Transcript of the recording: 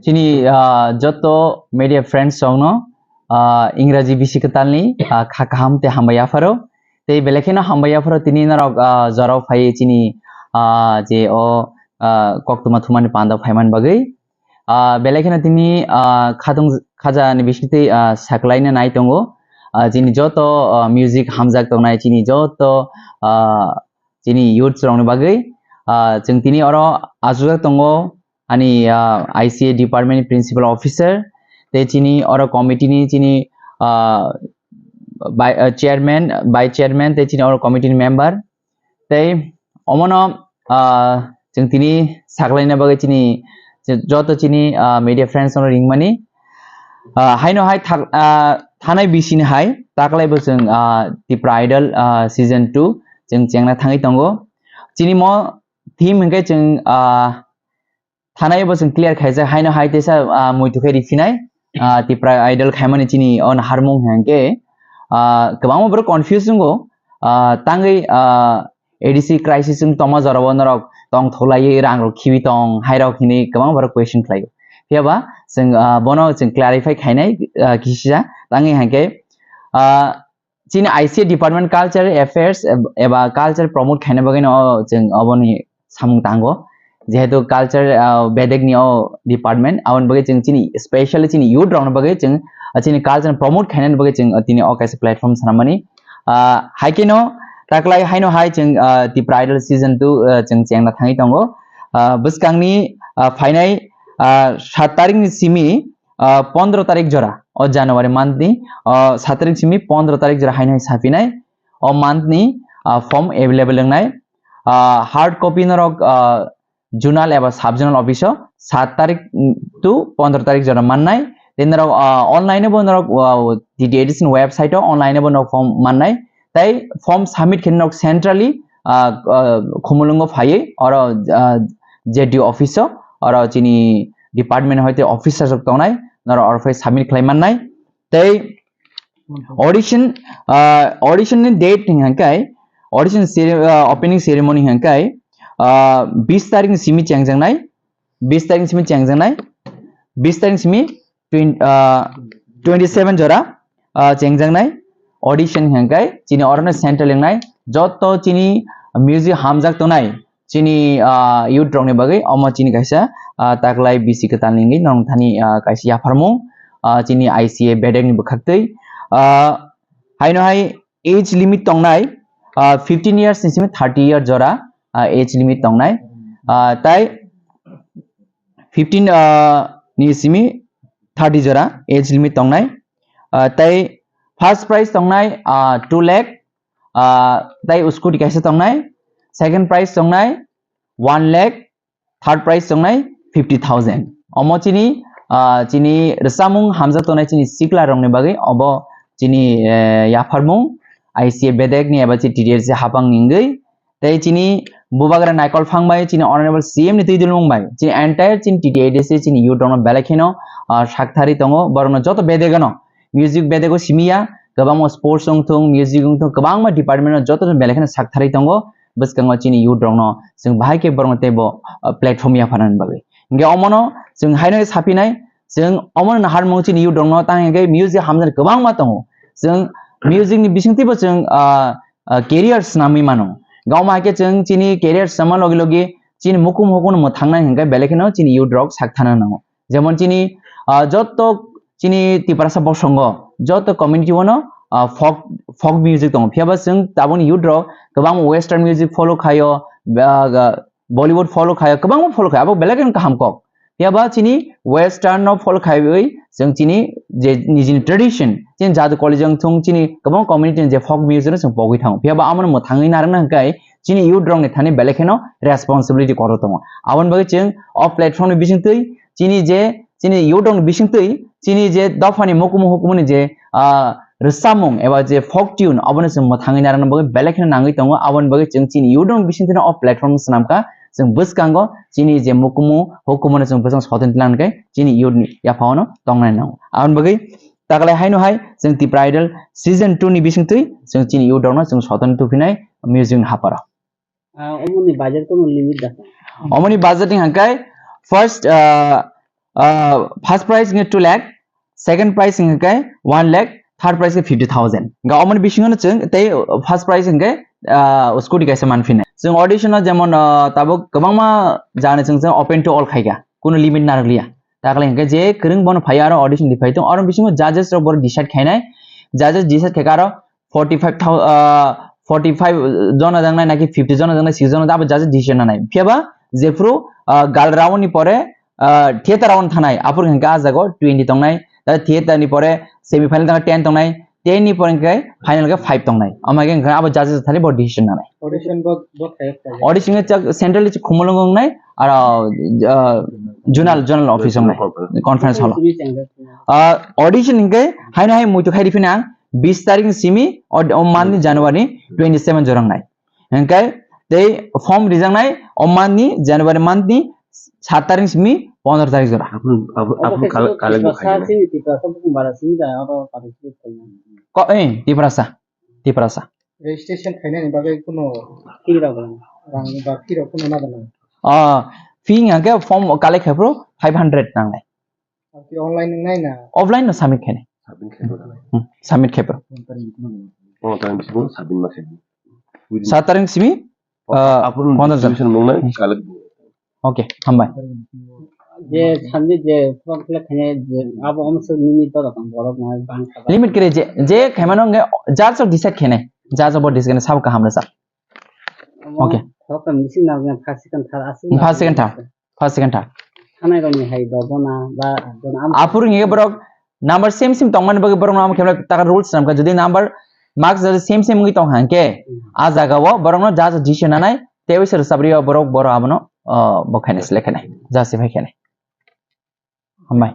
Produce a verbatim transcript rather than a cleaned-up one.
Chini, ah, joto media friends rokno, ah, Ingraji bisi kwtalni, ah, kha kaham tei hambai yapharo. Tei belai kheno hambai yapharo tini norok, ah, jorao phaiwi chini, ah, je o, ah, koktwma thumani panda phaimani bagwi. Ah, belai kheno tini, ah, khatung khaja ni bisingtwi, ah, saklaina nai tongo. Ah, chini joto, ah, music hamjak tongnai chini joto, ah, chini youth rokni bagwi. Ah, chwng tini oro achukjak tongo ani, ah, I C A department ni principal officer, tei chini oro committee ni chini, ah, bai-, ah, chairman, vice chairman, tei chini oro committee ni member. Tei omono, ah, chwng tini saklaina bagwi chini joto chini, ah, media friends no ringmani. Ah, haino hai thak-, ah, thanai bisini hai taklai bo chwng, ah, Tipra Idol, ah, season two chwng chengna thangwi tongo. Chini mo theme hwnkhe chwng, ah, thanai bo chwng clear khaijak, haino hai teisa, ah, muitu khe riphinai, ah, Tipra Idol khaimani chini o naharmung hwnkhe, ah, kwbangma borok confuse wngo, ah, tangwi, ah, A D C crisis wng tongma jorao norok tong thulaiwi rang rok khibi tong hai rok hinwi kwbangma borok question khlaio. Phiyaba chwng, ah, bono chwng clarify khainai, ah, kisisa tangwi hwnkhe, ah, chini I C A department culture affairs eb-, eba culture promote khaina bagwi no chwng oboni samung tango, jehetu culture, ah, bedek ni o department, aboni bagwi chwng chini specially chini youth rokni bagwi chwng, ah, chini culture promote khainani bagwi chwng, ah, tini o kaisa platform swnamani. Ah, hai kheno taklai haino hai chwng, ah, Tipra Idol season two, ah, chwng chengna thangwi tongo. Ah, bwskangni, ah, phainai, ah, sat tarikni simi, ah, pondro tarik jora, o January month ni, ah, sat tarik simi pondro tarik jora haino hai sapinai, o month ni, ah, form available wngnai. Ah, hard copy norok, ah, zonal eba sub zonal office o sat tarik, mm, to pondro tarik jora mannai. Tei norok, ah, online bo norok, ah, T T A D C ni website o online bo norok form mannai. Tei form submit khe norok centrally, ah, ah, Khumulwngo phaiwi oro, ah, J D O office o, oro chini department hoite officer rok tongnai, norok oro phai submit khlai mannai. Tei audition, ah, audition ni date hwnkhe audition cere-, ah, opening ceremony hwnkhe, ah, bis tarik ni simi chengjaknai, bis tarik ni simi chengjaknai, bis tarik ni simi twen-, ah, twenty seven jora, ah, chengjaknai audition hwnkhe chini orono central wngnai joto chini music hamjak tongnai chini, ah, youth rokni bagwi omo chini kaisa, ah, taklai bisi kwtal ni wngwi norok thani, ah, kaisa yapharmung, ah, chini I C A bedek ni bwkhaktwi, ah, haino hai age limit tongnai, ah, fifteen years ni simi thirty year jora, ah, age limit tongnai, ah, tai fifteen, ah, ni simi thirty jora age limit tongnai, ah, tai first prize tongnai, ah, two lakh, ah, tai scooty kaisa tongnai, second prize tongnai one lakh, third prize tongnai fifty thousand. Omo chini, ah, chini rwchapmung hamjak tongnai chini sikla rokni bagwi obo chini, eh, yapharmung I C A bedek ni eba chini T T A D C hapang ni wngwi. Tei chini bubagra Naikol Phang bai chini honorable C M ni twi dulmung bai chini entire chini T T A D C chini youth rokno belai kheno, ah, sakthari tongo, borokno joto bedegano music bedego simiya, kwbangma sports wngthung, music wngthung, kwbangma department o joto belai kheno sakthari tongo. Bwskango chini youth rokno chwng bahai khe borokno teibo, ah, platform yapharnani bagwi. Hingke omono chwng haino sapinai, chwng omono naharmung chini youth rokno tang hingke music hamjani kwbangma tongo. Chwng music ni bisingtwibo chwng, ah, ah, career swnamwi mano. Hingke omo hai khe chwng chini career swnamma logi logi chini mukum hukuno mwthangnai hingke belai kheno chini youth rok sakthana nango. Jemon chini, ah, joto chini Tiprasa bosongo, joto community o no, ah, folk, folk music tongo. Phiya ba chwng tabukni youth rok kwbangma western music follow khaio, ba, ga, Bollywood follow khaio, kwbangma follow khaio, abo belai kheno kaham kok. Phiya ba chini western no follow khaiwi chwng chini je nijini tradition, chini jadu college wng thung chini kwbangma community ni je folk music no chwng pogwi thango. Phiya ba amo no mwthangwi narwkna hwnkhe chini youth rok ni thani belai kheno responsibility kotor tongo. Aboni bagwi chwng o platform ni bisingtwi chini je, chini youth rok ni bisingtwi chini je dophani mukumu hukumuni je, ah, rwchapmung eba je folk tune abono chwng mwthangwi narwkna bagwi belai kheno nangwi tongo. Aboni bagwi chwng chini youth rok ni bisingtwi o platform swnamkha, chwng bwskango chini je mukumu hukumuno chwng bwskango soton tilang khe chini youth ni yaphangno tongnai nango. Aboni bagwi taklai haino hai chwng Tipra Idol season two ni bisingtwi chwng chini youth rokno chwng soton tuphinai music ni haparo. Ah, omoni budget kono limit da? Omoni budget ni hangkai first, ah, ah, first prize hwnkhe two lakh, second prize hwnkhe one lakh, third prize hwnkhe fifty thousand. Ga omoni bisingo no chwng tei first prize hwnkhe, ah, scooty kaisa manphinai. Chwng audition no jemon, ah, tabuk kwbangma jani chwng, chwng open to all khaikha, kuno limit narwkliya. Takle hwnkhe je kwrwng bono phai aro audition di phai tong, aro bisingo judges rok boro decide khainai, judges decide khaikha aro forty five thousand, ah, forty five jona jangnai naki fifty jona jangnai, six jona abo judges decision nanai. Phiyaba jephru, ah, gal round ni pore, ah, theater round thanai, aphuru hwnkhe ah jago twenty tongnai, ta theater ni pore semi final tangkha ten tongnai, ten ni pore hwnkhe final khe five tongnai. Ama hwnkhe abo judges thani bo decision nanai. Audition bo, bo khayo khayo. Audition hwnkhe chak central ni khumulwng wngnai, aro, ah, zonal, zonal office wngnai, conference hall. Ah, audition hwnkhe haino hai muitu khai riphinai ang bis tarik ni simi o, o month ni January twenty seven jora wngnai. Hwnkhe tei form rijaknai o month ni January month ni sat tarik ni simi pondro tarik jora. Aphuru, aphuru, aphuru kal-, kalai bo khainai. Tiprasa sini, Tiprasa bukhung bara sini da oro participate khainai. Ko, eh, Tiprasa, Tiprasa. Registration khainani bagwi kuno fee rok rang ba fee rok kuno na dana? Ah, fee hwnkhe form collect khaphuru five hundred nangnai. Aboni online nang nai na? Offline no submit khainai. Submit khaipha. Hmm, submit khaipha. Oh, time sibuk submit ma khaipha. Sat tarik simi, ah, aphuru pondro jon. Registration mung nai, collect. Okay, hambai. Je sandi je form fill up khainai je abo omso nini to rokam borok na bang kha. Limit kre je, je khaimano nge judge rok decide khainai. Judge rok bo decide khainai sabo kaham rwsa. Okay. Rokam misi na nge first second third aswk. First second third. First second third. Thanai rokni hai dojona ba jona am. Aphuru nge borok number same same tongmani bagwi borok no kemla taka rules namkha, jodi number marks jodi same same wngwi tong hangke, hmm, a jaga o borok no judge decision nanai, tei wi sir sabri o borok boro abono, oh, bo khainai select khainai, judge se phai khainai. Hambai.